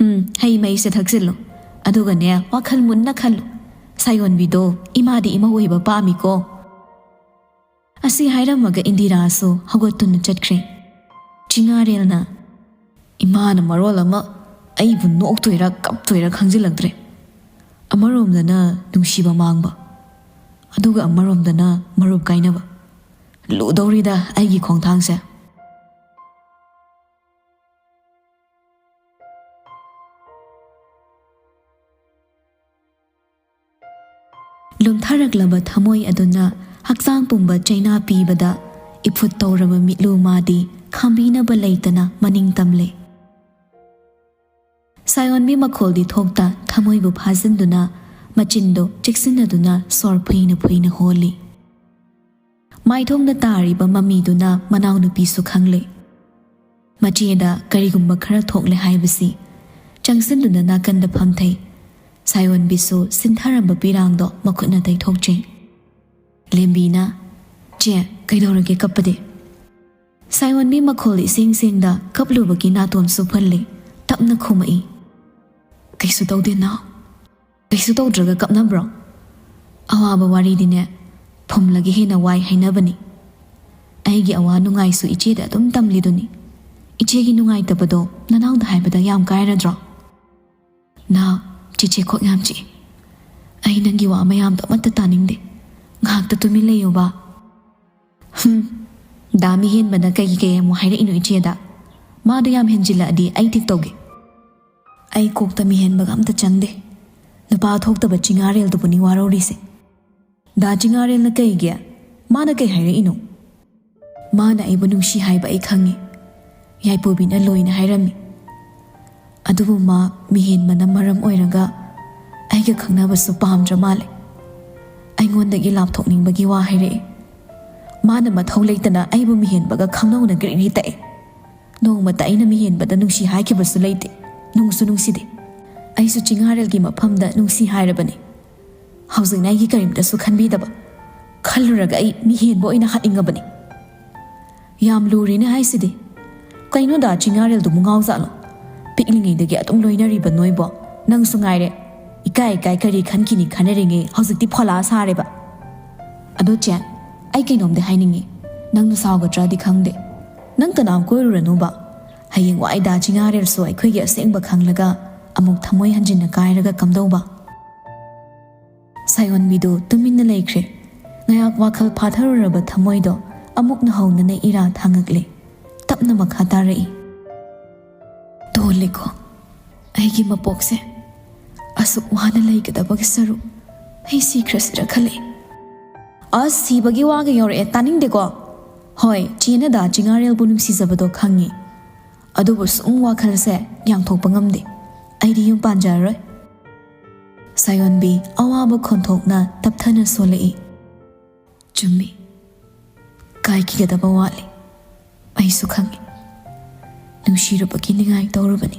ꯎꯝ, ꯍꯩ ꯃꯍꯤꯁꯦ ꯊꯛꯆꯤꯜꯂꯨ꯫ ꯑꯗꯨꯒꯅꯦ, ꯋꯥꯈꯜ ꯃꯨꯟꯅ ꯈꯜꯂꯨ꯫ ꯁꯥꯌꯣꯟꯕꯤꯗꯣ ꯏꯃꯥꯗꯤ ꯏꯃꯧ ꯑꯣꯏꯕ ꯄꯥꯝꯃꯤꯀꯣ꯫ ꯑꯁꯤ ꯍꯥꯏꯔꯝꯃꯒ ꯏꯟꯗꯤꯔꯥꯁꯨ ꯍꯧꯒꯠꯇꯨꯅ ꯆꯠꯈ꯭ꯔꯦ꯫ ꯆꯤꯉꯥꯔꯦꯜꯅ, "ꯏꯃꯥꯅ ꯃꯔꯣꯜ ꯑꯃ ꯑꯩꯕꯨ ꯅꯣꯛꯇꯣꯏꯔꯥ ꯀꯞꯇꯣꯏꯔꯥ ꯈꯪꯖꯤꯜꯂꯛꯇ꯭ꯔꯦ꯫ ꯑꯃꯔꯣꯝꯗꯅ ꯅꯨꯡꯁꯤꯕ ꯃꯥꯡꯕ, ꯑꯗꯨꯒ ꯑꯃꯔꯣꯝꯗꯅ ꯃꯔꯨꯞ ꯀꯥꯏꯅꯕ꯫ ꯂꯨꯗꯧꯔꯤꯗ ꯑꯩꯒꯤ ꯈꯣꯡꯊꯥꯡꯁꯦ꯫" ꯂꯨꯝꯊꯔꯛꯂꯕ ꯊꯃꯣꯏ ꯑꯗꯨꯅ ꯍꯛꯆꯥꯡ ꯄꯨꯝꯕ ꯆꯩꯅꯥ ꯄꯤꯕꯗ ꯏꯐꯨꯠ ꯇꯧꯔꯕ ꯃꯤꯠꯂꯨ ꯃꯥꯗꯤ ꯈꯥꯝꯕꯤꯅꯕ ꯂꯩꯇꯅ ꯃꯅꯤꯡ ꯇꯝꯂꯦ꯫ ꯁꯥꯌꯣꯟꯕꯤ ꯃꯈꯣꯜꯗꯤ ꯊꯣꯛꯇ ꯊꯃꯣꯏꯕꯨ ꯐꯥꯖꯤꯟꯗꯨꯅ ꯃꯆꯤꯟꯗꯨ ꯆꯦꯛꯁꯤꯟꯅꯗꯨꯅ ꯁꯣꯔ ꯐꯨꯏꯅ ꯐꯨꯏꯅ ꯍꯣꯜꯂꯤ꯫ ꯃꯥꯏꯊꯣꯡꯗ ꯇꯥꯔꯤꯕ ꯃꯃꯤꯗꯨꯅ ꯃꯅꯥꯎꯅꯨꯄꯤꯁꯨ ꯈꯪꯂꯦ꯫ ꯃꯆꯦꯗ ꯀꯔꯤꯒꯨꯝꯕ ꯈꯔ ꯊꯣꯛꯂꯦ ꯍꯥꯏꯕꯁꯤ ꯆꯪꯁꯤꯟꯗꯨꯅ ꯅꯥꯀꯟꯗ ꯐꯝꯊꯩ꯫ ꯁꯥꯌꯣꯟꯕꯤꯁꯨ ꯁꯤꯟꯊꯔꯝꯕ ꯄꯤꯔꯥꯡꯗꯣ ꯃꯈꯨꯠꯅ ꯇꯩꯊꯣꯛꯆꯩ꯫ ꯂꯦꯝꯕꯤꯅ, "ꯆꯦ, ꯀꯩꯗꯧꯔꯒꯦ ꯀꯞꯄꯗꯤ?" ꯁꯥꯌꯣꯟꯕꯤ ꯃꯈꯣꯜ ꯏꯁꯦꯡ ꯁꯦꯡꯗ ꯀꯞꯂꯨꯕꯒꯤ ꯅꯥꯇꯣꯟꯁꯨ ꯐꯨꯜꯂꯤ꯫ ꯇꯞꯅ ꯈꯨꯝꯃꯛꯏ, "ꯀꯩꯁꯨ ꯇꯧꯗꯦ ꯅꯥꯎ꯫ ꯀꯩꯁꯨ ꯇꯧꯗ꯭ꯔꯒ ꯀꯞꯅꯕ꯭ꯔꯣ? ꯑꯋꯥꯕ ꯋꯥꯔꯤꯗꯤꯅꯦ ꯐꯨꯝꯂꯒ ꯍꯦꯟꯅ ꯋꯥꯏ ꯍꯥꯏꯅꯕꯅꯤ꯫ ꯑꯩꯒꯤ ꯑꯋꯥ ꯅꯨꯡꯉꯥꯏꯁꯨ ꯏꯆꯦꯗ ꯑꯗꯨꯝ ꯇꯝꯂꯤꯗꯨꯅꯤ꯫ ꯏꯆꯦꯒꯤ ꯅꯨꯡꯉꯥꯏꯇꯕꯗꯣ ꯅꯅꯥꯎꯗ ꯍꯥꯏꯕꯗ ꯌꯥꯝ ꯀꯥꯏꯔꯗ꯭ꯔꯣ?" "ꯅꯥꯎ, ꯆꯤꯆꯦ ꯀꯣꯛ ꯌꯥꯝ ꯆꯤꯛꯏ꯫ ꯑꯩ ꯅꯪꯒꯤ ꯋꯥ ꯃꯌꯥꯝꯗꯣ ꯑꯃꯠꯇ ꯇꯥꯅꯤꯡꯗꯦ꯫ ꯉꯥꯏꯍꯥꯛꯇ ꯇꯨꯃꯤꯟ ꯂꯩꯌꯣꯕ꯫" "ꯍꯨꯝ, ꯗꯥ ꯃꯤꯍꯦꯟꯕꯅ ꯀꯩꯒꯤ ꯀꯩ ꯑꯃꯨꯛ ꯍꯥꯏꯔꯛꯏꯅꯣ ꯏꯆꯦꯗ? ꯃꯥꯗꯣ ꯌꯥꯝ ꯍꯦꯟꯖꯤꯜꯂꯛꯑꯗꯤ ꯑꯩ ꯊꯤꯛ ꯇꯧꯒꯦ꯫ ꯑꯩ ꯀꯣꯛꯇ ꯃꯤꯍꯦꯟꯕꯒ ꯑꯝꯇ ꯆꯪꯗꯦ꯫ ꯅꯨꯄꯥ ꯊꯣꯛꯇꯕ ꯆꯤꯡꯉꯥꯔꯦꯜꯗꯨꯕꯨꯅꯤ ꯋꯥꯔꯧꯔꯤꯁꯦ꯫" "ꯗꯥ ꯆꯤꯡꯉꯥꯔꯦꯜꯅ ꯀꯩꯒꯤ? ꯃꯥꯅ ꯀꯩ ꯍꯥꯏꯔꯛꯏꯅꯣ?" "ꯃꯥꯅ ꯑꯩꯕꯨ ꯅꯨꯡꯁꯤ ꯍꯥꯏꯕ ꯑꯩ ꯈꯪꯉꯤ꯫ ꯌꯥꯏꯄꯣꯕꯤꯅ ꯂꯣꯏꯅ ꯍꯥꯏꯔꯝꯃꯤ꯫ ꯑꯗꯨꯕꯨ ꯃꯥ ꯃꯤꯍꯦꯟꯕꯅ ꯃꯔꯝ ꯑꯣꯏꯔꯒ ꯑꯩꯒ ꯈꯪꯅꯕꯁꯨ ꯄꯥꯝꯗ꯭ꯔ ꯃꯥꯜꯂꯦ꯫ ꯑꯩꯉꯣꯟꯗꯒꯤ ꯂꯥꯞꯊꯣꯛꯅꯤꯡꯕꯒꯤ ꯋꯥ ꯍꯥꯏꯔꯛꯑꯦ꯫ ꯃꯥꯅ ꯃꯊꯧ ꯂꯩꯇꯅ ꯑꯩꯕꯨ ꯃꯤꯍꯦꯟꯕꯒ ꯈꯪꯅꯧꯅ ꯒ꯭ꯔꯤꯒ꯭ꯔꯤ ꯇꯛꯑꯦ꯫ ꯅꯣꯡꯃꯇ ꯑꯩꯅ ꯃꯤꯍꯦꯟꯕꯗ ꯅꯨꯡꯁꯤ ꯍꯥꯏꯈꯤꯕꯁꯨ ꯂꯩꯇꯦ, ꯅꯨꯡꯁꯨ ꯅꯨꯡꯁꯤꯗꯦ꯫ ꯑꯩꯁꯨ ꯆꯤꯡꯉꯥꯔꯦꯜꯒꯤ ꯃꯐꯝꯗ ꯅꯨꯡꯁꯤ ꯍꯥꯏꯔꯕꯅꯤ꯫ ꯍꯧꯖꯤꯛꯅ ꯑꯩꯒꯤ ꯀꯔꯤꯝꯇꯁꯨ ꯈꯟꯕꯤꯗꯕ꯫ ꯈꯜꯂꯨꯔꯒ ꯑꯩ ꯃꯤꯍꯦꯟꯕ ꯑꯣꯏꯅ ꯍꯥꯠꯅꯤꯡꯉꯕꯅꯤ꯫" "ꯌꯥꯝ ꯂꯨꯔꯦꯅꯦ ꯍꯥꯏꯁꯤꯗꯤ꯫ ꯀꯩꯅꯣꯗ ꯆꯤꯡꯉꯥꯔꯦꯜꯗꯨꯕꯨ ꯉꯥꯎꯖꯥꯠꯂꯣ? ꯄꯤꯛꯂꯤꯉꯩꯗꯒꯤ ꯑꯗꯨꯝ ꯂꯣꯏꯅꯔꯤꯕ ꯅꯣꯏꯕꯣ꯫ ꯅꯪꯁꯨ ꯉꯥꯏꯔꯦ꯫ ꯏꯀꯥꯏ ꯏꯀꯥꯏ ꯀꯔꯤ ꯈꯟꯈꯤꯅꯤ ꯈꯟꯅꯔꯤꯉꯩ ꯍꯧꯖꯤꯛꯇꯤ ꯐꯣꯂꯥ ꯁꯥꯔꯦꯕ꯫ ꯑꯗꯣ ꯆꯦ, ꯑꯩ ꯀꯩꯅꯣꯝꯗꯤ ꯍꯥꯏꯅꯤꯡꯉꯤ꯫ ꯅꯪꯅ ꯁꯥꯎꯒꯗ꯭ꯔꯥꯗꯤ ꯈꯪꯗꯦ꯫ ꯅꯪ ꯀꯅꯥꯝ ꯀꯣꯏꯔꯨꯔꯅꯨꯕ꯫ ꯍꯌꯦꯡ ꯋꯥꯏ ꯗꯥ ꯆꯤꯡꯉꯥꯔꯦꯜꯁꯨ ꯑꯩꯈꯣꯏꯒꯤ ꯑꯁꯦꯡꯕ ꯈꯪꯂꯒ ꯑꯃꯨꯛ ꯊꯃꯣꯏ ꯍꯟꯖꯤꯟꯅ ꯀꯥꯏꯔꯒ ꯀꯝꯗꯧꯕ?" ꯁꯥꯌꯣꯟꯕꯤꯗꯨ ꯇꯨꯃꯤꯟꯅ ꯂꯩꯈ꯭ꯔꯦ꯫ ꯉꯥꯏꯍꯥꯛ ꯋꯥꯈꯜ ꯐꯥꯊꯔꯨꯔꯕ ꯊꯃꯣꯏꯗꯣ ꯑꯃꯨꯛ ꯅꯧꯍꯧꯅꯅ ꯏꯔꯥ ꯊꯥꯡꯉꯛꯂꯦ꯫ ꯇꯞꯅ ꯃꯈꯥ ꯇꯥꯔꯛꯏ꯫ "ꯇꯣꯜꯂꯦꯀꯣ ꯑꯩꯒꯤ ꯃꯄꯣꯛꯁꯦ꯫ ꯑꯁꯨꯛ ꯋꯥꯅ ꯂꯩꯒꯗꯕꯒꯤ ꯁꯔꯨꯛ ꯑꯩ ꯁꯤꯈ꯭ꯔꯁꯤꯔ ꯈꯜꯂꯦ꯫" "ꯑꯁ, ꯁꯤꯕꯒꯤ ꯋꯥꯒ ꯌꯧꯔꯛꯑꯦ, ꯇꯥꯅꯤꯡꯗꯦꯀꯣ꯫ "ꯍꯣꯏ, ꯆꯦꯅ ꯗꯥ ꯆꯤꯉꯥꯔꯦꯜꯕꯨ ꯅꯨꯡꯁꯤꯖꯕꯗꯣ ꯈꯪꯉꯤ꯫ ꯑꯗꯨꯕꯨ ꯁꯨꯝ ꯋꯥꯈꯜꯁꯦ ꯌꯥꯡꯊꯣꯛꯄ ꯉꯝꯗꯦ꯫ ꯑꯩꯗꯤ ꯌꯨꯝ ꯄꯥꯟꯖꯔꯔꯣꯏ꯫" ꯁꯥꯌꯣꯟꯕꯤ ꯑꯋꯥꯕ ꯈꯣꯟꯊꯣꯛꯅ ꯇꯞꯊꯅ ꯁꯣꯜꯂꯛꯏ꯫ "ꯆꯨꯝꯃꯤ꯫ ꯀꯥꯏꯈꯤꯒꯗꯕ ꯋꯥꯠꯂꯤ꯫ ꯑꯩꯁꯨ ꯈꯪꯉꯤ꯫ ꯅꯨꯡꯁꯤꯔꯨꯕꯒꯤ ꯅꯤꯡꯉꯥꯏ ꯇꯧꯔꯨꯕꯅꯤ꯫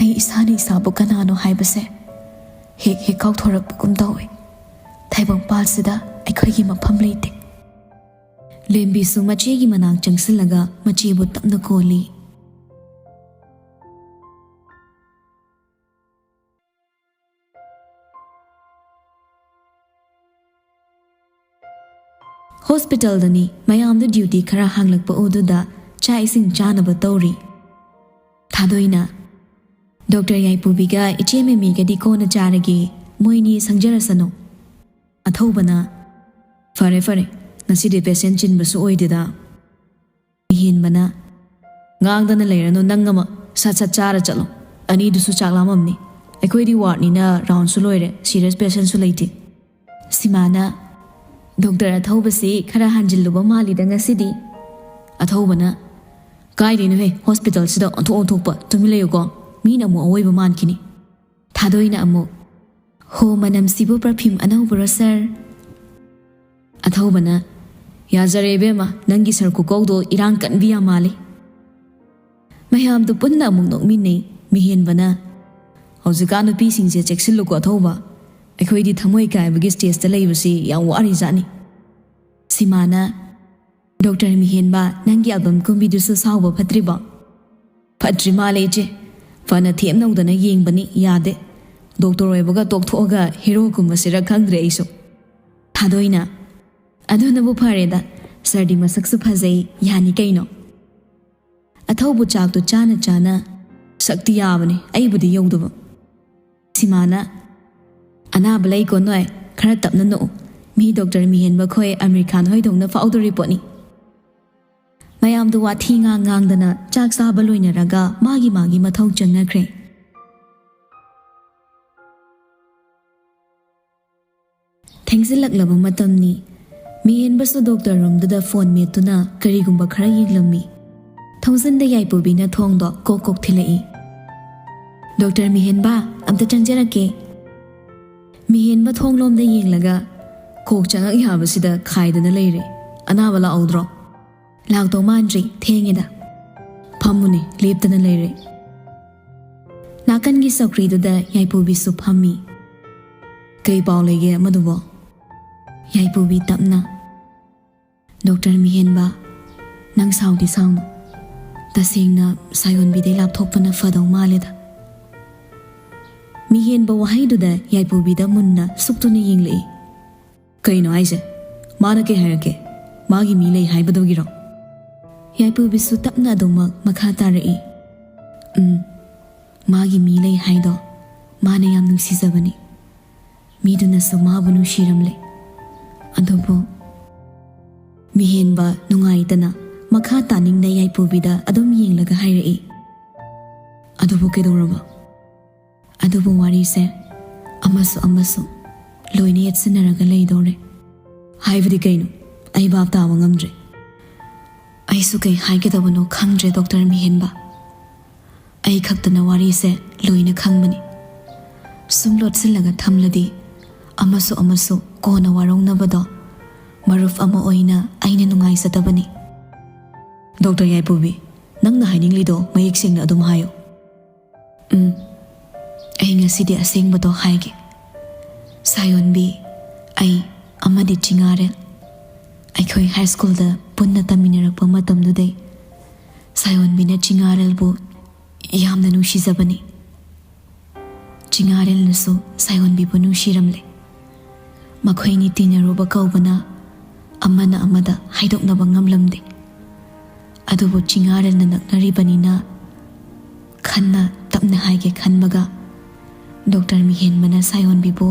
ꯑꯩ ꯏꯁꯥꯅ ꯏꯁꯥꯕꯨ ꯀꯅꯥꯅꯣ ꯍꯥꯏꯕꯁꯦ ꯍꯦꯛ ꯍꯦꯛ ꯀꯥꯎꯊꯣꯔꯛꯄꯒꯨꯝ ꯇꯧꯏ꯫ ꯇꯥꯏꯕꯪꯄꯥꯜꯁꯤꯗ ꯑꯩꯈꯣꯏꯒꯤ ꯃꯐꯝ ꯂꯩꯇꯦ꯫" ꯂꯦꯝꯕꯤꯁꯨ ꯃꯆꯦꯒꯤ ꯃꯅꯥꯛ ꯆꯪꯁꯤꯜꯂꯒ ꯃꯆꯦꯕꯨ ꯇꯞꯅ ꯀꯣꯜꯂꯤ꯫ ꯍꯣꯁꯄꯤꯇꯥꯜꯗꯅꯤ꯫ ꯃꯌꯥꯝꯗꯨ ꯗ꯭ꯌꯨꯇꯤ ꯈꯔ ꯍꯥꯡꯂꯛꯄ ꯎꯗꯨꯗ ꯆꯥꯛ ꯏꯁꯤꯡ ꯆꯥꯅꯕ ꯇꯧꯔꯤ꯫ ꯊꯥꯗꯣꯏꯅ, "ꯗꯣꯛꯇꯔ ꯌꯥꯏꯄꯨꯕꯤꯒ ꯏꯆꯦ ꯃꯦꯃꯤꯒꯗꯤ ꯀꯣꯟꯅ ꯆꯥꯔꯒꯦ, ꯃꯣꯏꯅꯤ ꯁꯪꯖꯔꯁꯅꯨ꯫" ꯑꯊꯧꯕꯅ, "ꯐꯔꯦ ꯐꯔꯦ, ꯉꯁꯤꯗꯤ ꯄꯦꯁꯦꯟ ꯆꯤꯟꯕꯁꯨ ꯑꯣꯏꯗꯦꯗ꯫" ꯃꯤꯍꯦꯟꯕꯅ, "ꯉꯥꯡꯗꯅ ꯂꯩꯔꯅꯨ ꯅꯪ ꯑꯃ, ꯁꯠ ꯁꯠ ꯆꯥꯔ ꯆꯠꯂꯣ꯫ ꯑꯅꯤꯗꯨꯁꯨ ꯆꯥꯛ ꯂꯥꯝꯃꯝꯅꯤ꯫ ꯑꯩꯈꯣꯏꯗꯤ ꯋꯥꯔꯗꯅꯤꯅ ꯔꯥꯎꯟꯁꯨ ꯂꯣꯏꯔꯦ, ꯁꯤꯔꯤꯌꯁ ꯄꯦꯁꯦꯟꯁꯨ ꯂꯩꯇꯦ꯫" ꯁꯤꯃꯥꯅ, "ꯗꯣꯛꯇꯔ ꯑꯊꯧꯕꯁꯤ ꯈꯔ ꯍꯟꯖꯤꯜꯂꯨꯕ ꯃꯥꯜꯂꯤꯗ ꯉꯁꯤꯗꯤ꯫" ꯑꯊꯧꯕꯅ, "ꯀꯥꯏꯗꯩꯅꯣꯍꯦ, ꯍꯣꯁꯄꯤꯇꯥꯜꯁꯤꯗ ꯑꯣꯟꯊꯣꯛ ꯑꯣꯟꯊꯣꯛꯄ, ꯇꯨꯃꯤꯟ ꯂꯩꯌꯨꯀꯣ, ꯃꯤꯅ ꯑꯃꯨꯛ ꯑꯋꯣꯏꯕ ꯃꯥꯟꯈꯤꯅꯤ꯫" ꯊꯥꯗꯣꯏꯅ ꯑꯃꯨꯛ, "ꯍꯣ, ꯃꯅꯝꯁꯤꯕꯨ ꯄꯔꯐ꯭ꯌꯨꯝ ꯑꯅꯧꯕꯔꯣ ꯁꯥꯔ?" ꯑꯊꯧꯕꯅ, "ꯌꯥꯖꯔꯦ ꯏꯕꯦꯝꯃ, ꯅꯪꯒꯤ ꯁꯥꯔ ꯈꯨꯀꯧꯗꯣ ꯏꯔꯥꯡ ꯀꯟꯕꯤ ꯌꯥꯝ ꯃꯥꯜꯂꯤ꯫" ꯃꯌꯥꯝꯗꯨ ꯄꯨꯟꯅ ꯑꯃꯨꯛ ꯅꯣꯛꯃꯤꯟꯅꯩ꯫ ꯃꯤꯍꯦꯟꯕꯅ, "ꯍꯧꯖꯤꯛꯀꯥꯟ ꯅꯨꯄꯤꯁꯤꯡꯁꯦ ꯆꯦꯛꯁꯤꯜꯂꯨꯀꯣ ꯑꯊꯧꯕ, ꯑꯩꯈꯣꯏꯗꯤ ꯊꯃꯣꯏ ꯀꯥꯏꯕꯒꯤ ꯁ꯭ꯇꯦꯖꯇ ꯂꯩꯕꯁꯤ ꯌꯥꯝ ꯋꯥꯔꯤꯖꯥꯠꯅꯤ꯫" ꯁꯤꯃꯥꯅ, "ꯗꯣꯛꯇꯔ ꯃꯤꯍꯦꯟꯕ, ꯅꯪꯒꯤ ꯑꯦꯜꯕꯝ ꯀꯨꯝꯕꯤꯗꯨꯁꯨ ꯁꯥꯎꯕ ꯐꯠꯇ꯭ꯔꯤꯕꯣ?" "ꯐꯠꯇ꯭ꯔꯤ ꯃꯥꯜꯂꯦ ꯏꯆꯦ, ꯐꯅ ꯊꯦꯝꯅꯧꯗꯅ ꯌꯦꯡꯕꯅꯤ, ꯌꯥꯗꯦ꯫ ꯗꯣꯛꯇꯔ ꯑꯣꯏꯕꯒ ꯇꯣꯛꯊꯣꯛꯑꯒ ꯍꯦꯔꯣ ꯀꯨꯝꯕꯁꯤꯔ ꯈꯪꯗ꯭ꯔꯦ ꯑꯩꯁꯨ꯫" ꯊꯥꯗꯣꯏꯅ, "ꯑꯗꯨꯅꯕꯨ ꯐꯔꯦꯗ, ꯁꯥꯔꯗꯤ ꯃꯁꯛꯁꯨ ꯐꯖꯩ, ꯌꯥꯅꯤ ꯀꯩꯅꯣ꯫" ꯑꯊꯧꯕ ꯆꯥꯛꯇꯨ ꯆꯥꯅ ꯆꯥꯅ, "ꯁꯛꯇꯤ ꯌꯥꯕꯅꯤ, ꯑꯩꯕꯨꯗꯤ ꯌꯧꯗꯕ꯫" ꯁꯤꯃꯥꯅ, "ꯑꯅꯥꯕ ꯂꯩꯀꯣ ꯅꯣꯏ, ꯈꯔ ꯇꯞꯅ ꯅꯣꯛꯎ꯫ ꯃꯤ ꯗꯣꯛꯇꯔ ꯃꯤꯍꯦꯟꯕ ꯈꯣꯏ ꯑꯃꯤꯔ ꯈꯥꯟ ꯍꯣꯏꯗꯧꯅ ꯐꯥꯎꯗꯣꯔꯤ ꯄꯣꯠꯅꯤ꯫" ꯃꯌꯥꯝꯗꯨ ꯋꯥꯊꯤ ꯉꯥꯡ ꯉꯥꯡꯗꯅ ꯆꯥꯛ ꯆꯥꯕ ꯂꯣꯏꯅꯔꯒ ꯃꯥꯒꯤ ꯃꯥꯒꯤ ꯃꯊꯧ ꯆꯪꯅꯈ꯭ꯔꯦ꯫ ꯊꯦꯡꯖꯤꯜꯂꯛꯂꯕ ꯃꯇꯝꯅꯤ꯫ ꯃꯤꯍꯦꯟꯕꯁꯨ ꯗꯣꯛꯇꯔ ꯔꯨꯝꯗꯨꯗ ꯐꯣꯟ ꯃꯦꯠꯇꯨꯅ ꯀꯔꯤꯒꯨꯝꯕ ꯈꯔ ꯌꯦꯡꯂꯝꯃꯤ꯫ ꯊꯣꯡꯖꯤꯟꯗ ꯌꯥꯏꯄꯨꯕꯤꯅ ꯊꯣꯡꯗꯣ ꯀꯣꯛ ꯀꯣꯛ ꯊꯤꯜꯂꯛꯏ꯫ "ꯗꯣꯛꯇꯔ ꯃꯤꯍꯦꯟꯕ, ꯑꯝꯇ ꯆꯪꯖꯔꯛꯀꯦ꯫" ꯃꯤꯍꯦꯟꯕ ꯊꯣꯡꯂꯣꯝꯗ ꯌꯦꯡꯂꯒ, "ꯀꯣꯛ ꯆꯪꯉꯛ ꯌꯥꯕꯁꯤꯗ ꯈꯥꯏꯗꯅ ꯂꯩꯔꯦ꯫ ꯑꯅꯥꯕ ꯂꯥꯛꯍꯧꯗ꯭ꯔꯣ?" "ꯂꯥꯛꯇꯧ ꯃꯥꯟꯗ꯭ꯔꯤ, ꯊꯦꯡꯉꯦꯗ꯫" "ꯐꯝꯃꯨꯅꯦ, ꯂꯦꯞꯇꯅ ꯂꯩꯔꯦ꯫" ꯅꯥꯀꯟꯒꯤ ꯆꯧꯀ꯭ꯔꯤꯗꯨꯗ ꯌꯥꯏꯄꯨꯕꯤꯁꯨ ꯐꯝꯃꯤ꯫ "ꯀꯩ ꯄꯥꯎ ꯂꯩꯒꯦ ꯑꯃꯗꯨꯕꯣ?" ꯌꯥꯏꯄꯨꯕꯤ ꯇꯞꯅ, "ꯗꯣꯛꯇꯔ ꯃꯤꯍꯦꯟꯕ, ꯅꯪ ꯁꯥꯎꯗꯤ ꯁꯥꯎꯅꯨ꯫ ꯇꯁꯦꯡꯅ ꯁꯥꯌꯣꯟꯕꯤꯗꯩ ꯂꯥꯞꯊꯣꯛꯄꯅ ꯐꯗꯧ ꯃꯥꯜꯂꯦꯗ꯫" ꯃꯤꯍꯦꯟꯕ ꯋꯥꯍꯩꯗꯨꯗ ꯌꯥꯏꯄꯨꯕꯤꯗ ꯃꯨꯟꯅ ꯁꯨꯛꯇꯨꯅ ꯌꯦꯡꯂꯛꯏ꯫ "ꯀꯩꯅꯣ ꯍꯥꯏꯁꯦ? ꯃꯥꯅ ꯀꯩ ꯍꯥꯏꯔꯛꯀꯦ? ꯃꯥꯒꯤ ꯃꯤ ꯂꯩ ꯍꯥꯏꯕꯗꯨꯒꯤꯔꯣ?" ꯌꯥꯏꯄꯨꯕꯤꯁꯨ ꯇꯞꯅ ꯑꯗꯨꯃꯛ ꯃꯈꯥ ꯇꯥꯔꯛꯏ꯫ "ꯎꯝ, ꯃꯥꯒꯤ ꯃꯤ ꯂꯩ ꯍꯥꯏꯗꯣ ꯃꯥꯅ ꯌꯥꯝ ꯅꯨꯡꯁꯤꯖꯕꯅꯤ꯫ ꯃꯤꯗꯨꯅꯁꯨ ꯃꯥꯕꯨ ꯅꯨꯡꯁꯤꯔꯝꯂꯦ꯫ ꯑꯗꯨꯕꯨ꯫" ꯃꯤꯍꯦꯟꯕ ꯅꯨꯡꯉꯥꯏꯇꯅ ꯃꯈꯥ ꯇꯥꯅꯤꯡꯗ ꯌꯥꯏꯄꯨꯕꯤꯗ ꯑꯗꯨꯝ ꯌꯦꯡꯂꯒ ꯍꯥꯏꯔꯛꯏ꯫ "ꯑꯗꯨꯕꯨ ꯀꯩꯗꯧꯔꯕ?" "ꯑꯗꯨꯕꯨ ꯋꯥꯔꯤꯁꯦ ꯑꯃꯁꯨ ꯑꯃꯁꯨ ꯂꯣꯏꯅ ꯌꯦꯠꯁꯤꯟꯅꯔꯒ ꯂꯩꯗꯧꯔꯦ꯫" "ꯍꯥꯏꯕꯗꯤ ꯀꯩꯅꯣ? ꯑꯩ ꯚꯥꯞ ꯇꯥꯕ ꯉꯝꯗ꯭ꯔꯦ꯫" "ꯑꯩꯁꯨ ꯀꯩ ꯍꯥꯏꯒꯗꯕꯅꯣ ꯈꯪꯗ꯭ꯔꯦ, ꯗꯣꯛꯇꯔ ꯃꯤꯍꯦꯟꯕ꯫ ꯑꯩ ꯈꯛꯇꯅ ꯋꯥꯔꯤꯁꯦ ꯂꯣꯏꯅ ꯈꯪꯕꯅꯤ꯫ ꯁꯨꯝ ꯂꯣꯠꯁꯤꯜꯂꯒ ꯊꯝꯂꯗꯤ ꯑꯃꯁꯨ ꯑꯃꯁꯨ ꯀꯣꯟꯅ ꯋꯥꯔꯧꯅꯕꯗꯣ ꯃꯔꯨꯞ ꯑꯃ ꯑꯣꯏꯅ ꯑꯩꯅ ꯅꯨꯡꯉꯥꯏꯖꯗꯕꯅꯤ꯫" "ꯗꯣꯛꯇꯔ ꯌꯥꯏꯄꯨꯕꯤ, ꯅꯪꯅ ꯍꯥꯏꯅꯤꯡꯂꯤꯗꯣ ꯃꯌꯦꯛ ꯁꯦꯡꯅ ꯑꯗꯨꯝ ꯍꯥꯏꯌꯨ꯫" "ꯎꯝ, ꯑꯩ ꯉꯁꯤꯗꯤ ꯑꯁꯦꯡꯕꯗꯣ ꯍꯥꯏꯒꯦ꯫ ꯁꯥꯌꯣꯟꯕꯤ, ꯑꯩ ꯑꯃꯗꯤ ꯆꯤꯉꯥꯔꯦꯜ, ꯑꯩꯈꯣꯏ ꯍꯥꯏ ꯁ꯭ꯀꯨꯜꯗ ꯄꯨꯟꯅ ꯇꯝꯃꯤꯟꯅꯔꯛꯄ ꯃꯇꯝꯗꯨꯗꯩ ꯁꯥꯌꯣꯟꯕꯤꯅ ꯆꯤꯉꯥꯔꯦꯜꯕꯨ ꯌꯥꯝꯅ ꯅꯨꯡꯁꯤꯖꯕꯅꯤ꯫ ꯆꯤꯉꯥꯔꯦꯜꯅꯁꯨ ꯁꯥꯌꯣꯟꯕꯤꯕꯨ ꯅꯨꯡꯁꯤꯔꯝꯂꯦ꯫ ꯃꯈꯣꯏꯅꯤ ꯇꯤꯟꯅꯔꯨꯕ ꯀꯧꯕꯅ ꯑꯃꯅ ꯑꯃꯗ ꯍꯥꯏꯗꯣꯛꯅꯕ ꯉꯝꯂꯝꯗꯦ꯫ ꯑꯗꯨꯕꯨ ꯆꯤꯉꯥꯔꯦꯜꯅ ꯅꯛꯅꯔꯤꯕꯅꯤꯅ ꯈꯟꯅ ꯇꯞꯅ ꯍꯥꯏꯒꯦ ꯈꯟꯕꯒ ꯗꯣꯛꯇꯔ ꯃꯤꯍꯦꯟꯕꯅ ꯁꯥꯌꯣꯟꯕꯤꯕꯨ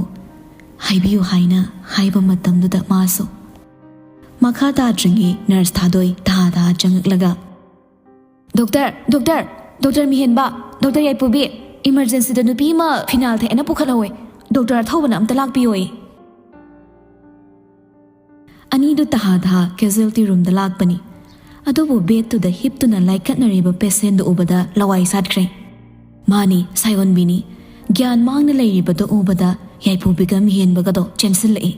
ꯍꯥꯏꯕꯤꯌꯨ ꯍꯥꯏꯅ ꯍꯥꯏꯕ ꯃꯇꯝꯗꯨꯗ ꯃꯥꯁꯨ꯫ ꯃꯈꯥ ꯇꯥꯗ꯭ꯔꯤꯉꯩ ꯅꯔꯁ ꯊꯥꯗꯣꯏ ꯇꯍꯥ ꯇꯍꯥ ꯆꯪꯉꯛꯂꯒ, "ꯗꯣꯛꯇꯔ, ꯗꯣꯛꯇꯔ, ꯗꯣꯛꯇꯔ ꯃꯤꯍꯦꯟꯕ, ꯗꯣꯛꯇꯔ ꯌꯥꯏꯄꯨꯕꯤ, ꯏꯃꯔꯖꯦꯟꯁꯤꯗ ꯅꯨꯄꯤ ꯑꯃ ꯐꯤꯅꯥꯏꯜ ꯊꯛꯑꯦꯅ ꯄꯨꯈꯠꯍꯧꯋꯦ꯫ ꯗꯣꯛꯇꯔ ꯑꯊꯧꯕꯅ ꯑꯝꯇ ꯂꯥꯛꯄꯤꯌꯣꯌꯦ꯫" ꯑꯅꯤꯗꯨ ꯇꯍꯥ ꯇꯍꯥ casualty roomꯗ ꯂꯥꯛꯄꯅꯤ꯫ ꯑꯗꯨꯕꯨ bedꯇꯨꯗ ꯍꯤꯞꯇꯨꯅ ꯂꯥꯏꯀꯠꯅꯔꯤꯕ patientꯗꯨ ꯎꯕꯗ ꯂꯋꯥꯏ ꯁꯥꯠꯈ꯭ꯔꯦ꯫ ꯃꯥꯅꯤ, ꯁꯥꯏꯑꯣꯟꯕꯤꯅꯤ꯫ ꯒ꯭ꯌꯥꯟ ꯃꯥꯡꯅ ꯂꯩꯔꯤꯕꯗꯨ ꯎꯕꯗ ꯌꯥꯏꯐꯨ ꯕꯤꯒꯝ ꯍꯦꯟꯕꯒꯗꯣ ꯆꯦꯟꯁꯤꯜꯂꯛꯏ꯫